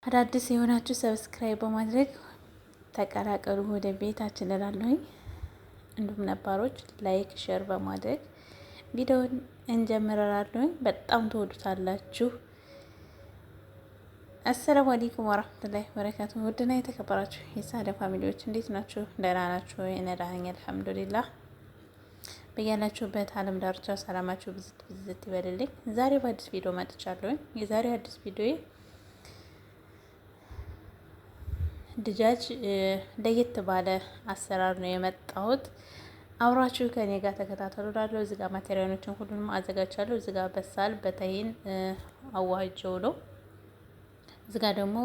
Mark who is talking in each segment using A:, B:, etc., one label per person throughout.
A: አዳዲስ የሆናችሁ subscribe በማድረግ ተቀላቀሉ ወደ ቤታችን እላለሁኝ። እንዲሁም ነባሮች like፣ share በማድረግ ቪዲዮውን እንጀምራለሁኝ። በጣም ትወዱታላችሁ። السلام عليكم ورحمة الله وبركاته። ውድና የተከበራችሁ የሳደ family ዎች እንዴት ናችሁ? ደህና ናችሁ? እኔ ደህና ነኝ الحمد لله። በያላችሁበት ዓለም ዳርቻ ሰላማችሁ ብዝት ብዝት ይበልልኝ። ዛሬ በአዲስ ቪዲዮ መጥቻለሁኝ። የዛሬ አዲስ ቪዲዮ دجاج ለየት ባለ አሰራር ነው የመጣሁት። አብራችሁ ከኔ ጋር ተከታተሉ እላለሁ። እዚህ ጋር material ኦችን ሁሉንም አዘጋጅቻለሁ። እዚህ ጋር بصل በ طحين አዋህጀው ነው። እዚህ ጋር ደግሞ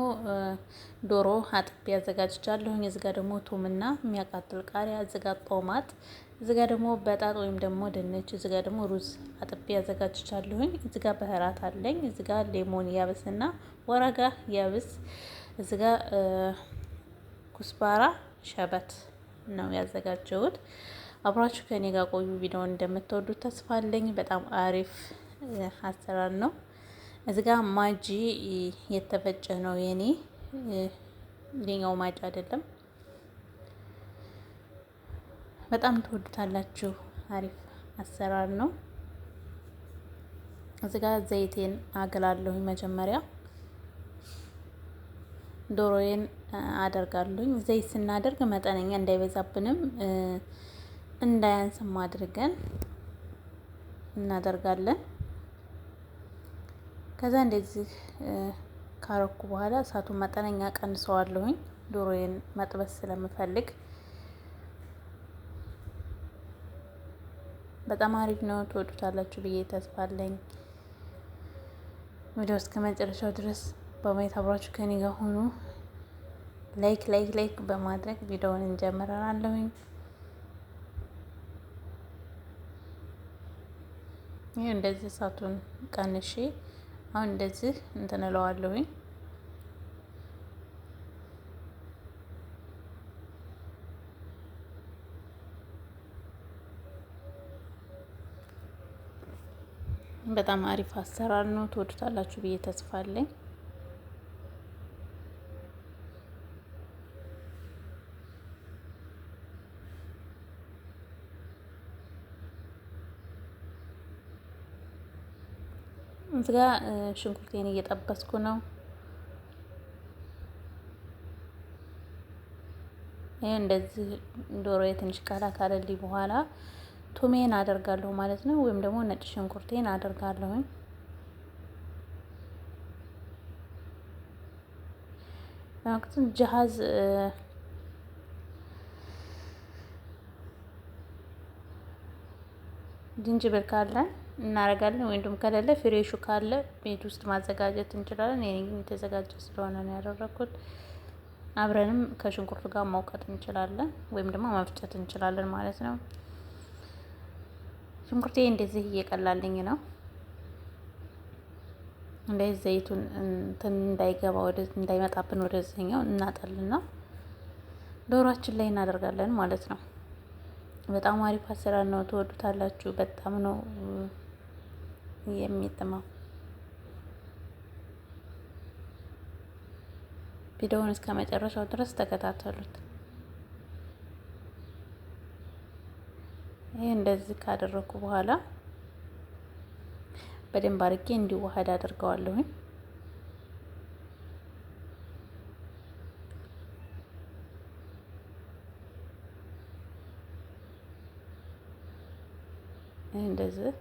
A: ዶሮ አጥቤ አዘጋጅቻለሁኝ። እዚህ ጋር ደግሞ ثوم ና የሚያቃጥል ቃሪያ፣ እዚህ ጋር طماط፣ እዚህ ጋር ደግሞ بطاط ወይም ደግሞ ድንች፣ እዚህ ጋር ደግሞ ሩዝ አጥቤ አዘጋጅቻለሁኝ። እዚህ ጋር بهارات አለኝ። እዚህ ጋር ليمون يابس ና ورقة يابس፣ እዚህ ጋር كزبرة شبت ነው ያዘጋጀሁት። አብራችሁ ከኔ ጋር ቆዩ። ቪዲዮውን እንደምትወዱት ተስፋ አለኝ። በጣም አሪፍ አሰራር ነው። እዚህ ጋር ማጂ የተፈጨ ነው የኔ፣ የኛው ማጂ አይደለም። በጣም ትወዱታላችሁ። አሪፍ አሰራር ነው። እዚህ ጋር ዘይቴን አግላለሁኝ። መጀመሪያ ዶሮዬን አደርጋለሁኝ። ዘይት ስናደርግ መጠነኛ እንዳይበዛብንም እንዳያንስም አድርገን እናደርጋለን። ከዛ እንደዚህ ካረኩ በኋላ እሳቱን መጠነኛ ቀንሰዋለሁኝ ዶሮዬን መጥበስ ስለምፈልግ። በጣም አሪፍ ነው፣ ትወዱታላችሁ ብዬ ተስፋ አለኝ። ቪዲዮ እስከ መጨረሻው ድረስ በማየት አብራችሁ ከኔ ጋር ሆኑ። like like like በማድረግ ቪዲዮውን እንጀምራለሁኝ። ይህ እንደዚህ እሳቱን ቀንሼ አሁን እንደዚህ እንትን እለዋለሁኝ። በጣም አሪፍ አሰራር ነው፣ ትወዱታላችሁ ብዬ ተስፋ አለኝ። እዚህ ጋ ሽንኩርቴን እየጠበስኩ ነው። ይህ እንደዚህ ዶሮ ትንሽ ቀላ ካለልኝ በኋላ ቱሜን አደርጋለሁ ማለት ነው፣ ወይም ደግሞ ነጭ ሽንኩርቴን አደርጋለሁኝ። በወቅቱ ጃሃዝ ዝንጅብል ካለ እናደርጋለን ወይም ደግሞ ከሌለ fresh ኡ ካለ ቤት ውስጥ ማዘጋጀት እንችላለን። የኔ ግን የተዘጋጀ ስለሆነ ነው ያደረኩት። አብረንም ከሽንኩርቱ ጋር መውቀጥ እንችላለን ወይም ደግሞ መፍጨት እንችላለን ማለት ነው። ሽንኩርቴ እንደዚህ እየቀላልኝ ነው። እንደዚህ ዘይቱን እንትን እንዳይገባ ወደ እንዳይመጣብን ወደዚህኛው እናጠልና ዶሯችን ላይ እናደርጋለን ማለት ነው። በጣም አሪፍ አሰራር ነው፣ ትወዱታላችሁ። በጣም ነው የሚጥመው። ቪዲዮውን እስከ መጨረሻው ድረስ ተከታተሉት። ይህ እንደዚህ ካደረኩ በኋላ በደንብ አድርጌ እንዲዋሃድ አድርገዋለሁኝ። እንደዚህ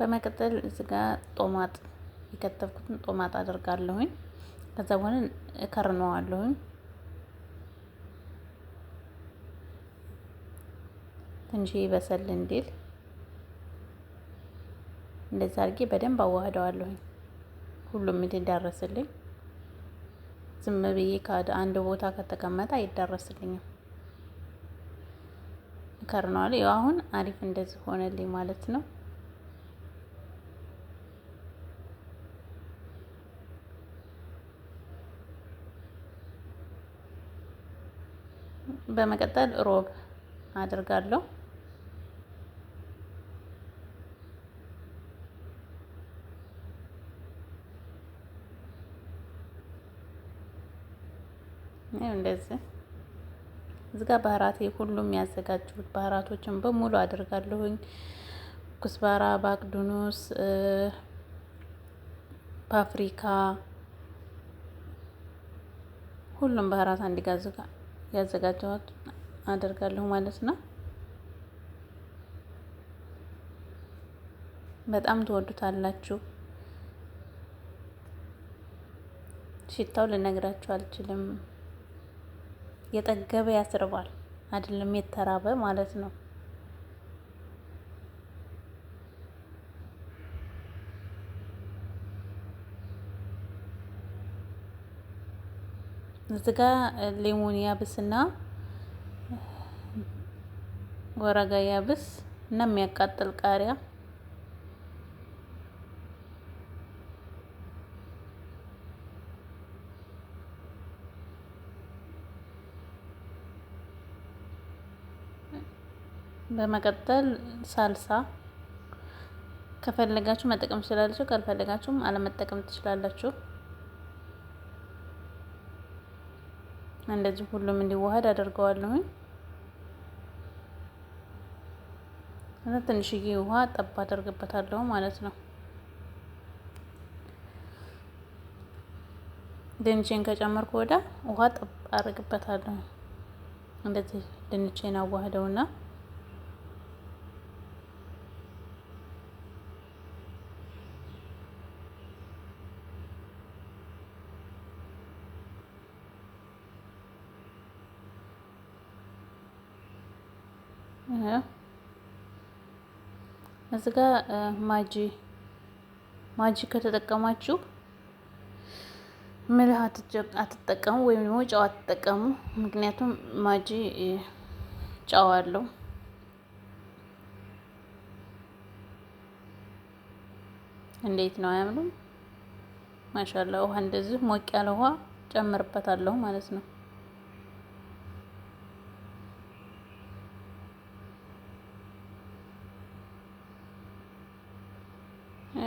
A: በመቀጠል እዚህ ጋር ጦማጥ የከተፍኩትን ጦማጥ አደርጋለሁኝ። ከዛ በኋላ እከርነዋለሁኝ። ትንሽ በሰል እንዲል እንደዛ አድርጌ በደንብ አዋህደዋለሁኝ። ሁሉም እንዲዳረስልኝ ዝም ብዬ ከአንድ ቦታ ከተቀመጠ አይዳረስልኝም። እከርነዋለሁ። ያው አሁን አሪፍ እንደዚህ ሆነልኝ ማለት ነው። በመቀጠል ሮብ አድርጋለሁ። እንደዚህ እዚህ ጋር ባህራቴ ሁሉም ያዘጋጁት ባህራቶችን በሙሉ አደርጋለሁኝ። ኩስባራ፣ ባቅዱኑስ፣ ፓፍሪካ ሁሉም ባህራት አንድ ጋር ያዘጋጀሁት አደርጋለሁ ማለት ነው። በጣም ትወዱታላችሁ። ሽታው ልነግራችሁ አልችልም። የጠገበ ያስርባል፣ አይደለም የተራበ ማለት ነው። እዚህ ጋ ሌሞን ያብስና ወረጋ ያብስ እና የሚያቃጥል ቃሪያ በመቀጠል ሳልሳ ከፈለጋችሁ መጠቀም ትችላላችሁ፣ ካልፈለጋችሁም አለመጠቀም ትችላላችሁ። እንደዚህ ሁሉም እንዲዋሃድ አደርገዋለሁኝ። እና ትንሽዬ ውሃ ጠብ አደርግበታለሁ ማለት ነው። ድንቼን ከጨመርኩ ወዲያ ውሃ ጠብ አደርግበታለሁ። እንደዚህ ድንቼን አዋህደውና እዚህ ጋ ማጂ ማጂ ከተጠቀማችሁ ምልህ አትጠቀሙ ወይም ደግሞ ጨው አትጠቀሙ። ምክንያቱም ማጂ ጨው አለው። እንዴት ነው አያምሩም? ማሻላ ውሃ እንደዚህ ሞቅ ያለ ውሃ ጨምርበታለሁ ማለት ነው።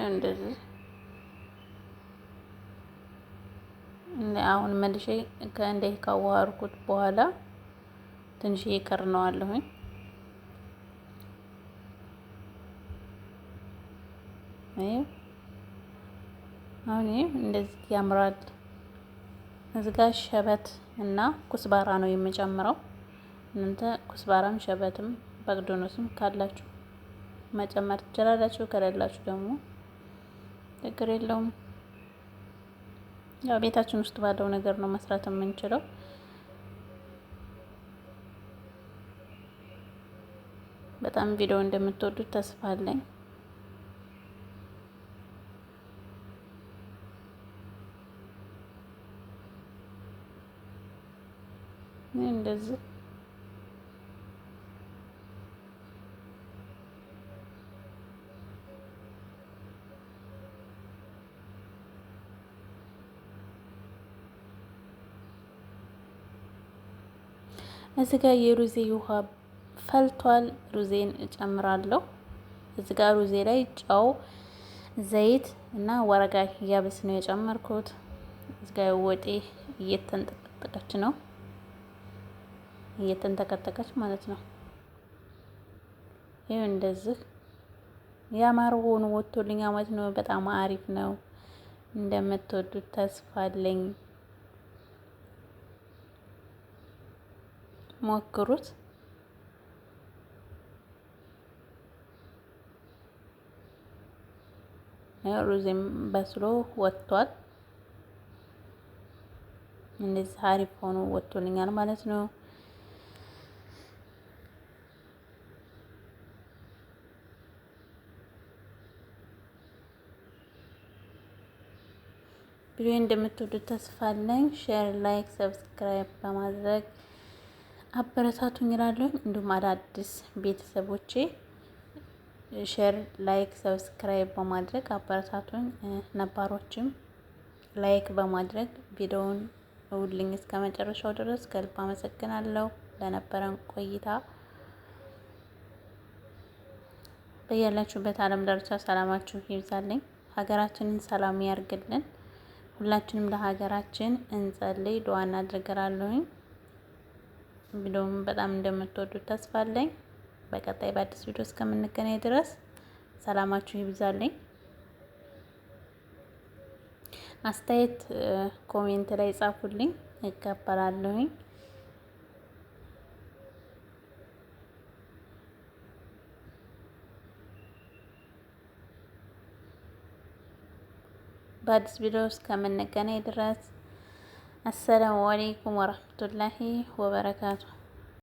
A: እንደዚህ አሁን መልሼ ከእንደ ካዋሃርኩት በኋላ ትንሽዬ ከርነዋለሁኝ። አሁን ይሄ እንደዚህ ያምራል። እዚህ ጋር ሸበት እና ኩስባራ ነው የምጨምረው። እናንተ ኩስባራም ሸበትም በግዶኖስም ካላችሁ መጨመር ትችላላችሁ። ከሌላችሁ ደግሞ ችግር የለውም። ያው ቤታችን ውስጥ ባለው ነገር ነው መስራት የምንችለው። በጣም ቪዲዮ እንደምትወዱት ተስፋ አለኝ። እንደዚህ እዚህ ጋር የሩዜ ውሃ ፈልቷል። ሩዜን እጨምራለሁ። እዚህ ጋር ሩዜ ላይ ጨው፣ ዘይት እና ورق يابس ነው የጨመርኩት። እዚህ ጋር ወጤ እየተንጠቀጠቀች ነው፣ እየተንጠቀጠቀች ማለት ነው። ይሄ እንደዚህ ያማረ ሆኖ ወጥቶልኛል ማለት ነው። በጣም አሪፍ ነው። እንደምትወዱት ተስፋ አለኝ። ሞክሩት። ሩዝም በስሎ ወጥቷል። እንደዚህ አሪፍ ሆኖ ወጥቶልኛል ማለት ነው። ቪዲዮ እንደምትወዱት ተስፋ አለኝ። share፣ like፣ subscribe በማድረግ አበረታቱኝ እላለሁ። እንዲሁም አዳዲስ ቤተሰቦቼ share፣ like፣ subscribe በማድረግ አበረታቱኝ። ነባሮችም like በማድረግ ቪዲዮውን እውልኝ እስከ መጨረሻው ድረስ ከልብ አመሰግናለሁ ለነበረን ቆይታ። በያላችሁበት ዓለም ዳርቻ ሰላማችሁ ይብዛልኝ። ሀገራችንን ሰላም ያርግልን። ሁላችንም ለሀገራችን እንጸልይ፣ ዱዓ እናድርግ እላለሁኝ። ቪዲዮውን በጣም እንደምትወዱት ተስፋ አለኝ። በቀጣይ በአዲስ ቪዲዮ እስከምንገናኝ ድረስ ሰላማችሁ ይብዛልኝ። አስተያየት comment ላይ ጻፉልኝ፣ እቀበላለሁኝ። በአዲስ ቪዲዮ እስከምንገናኝ ድረስ አሰላሙ አለይኩም ወረህመቱላሂ ወበረካቱ።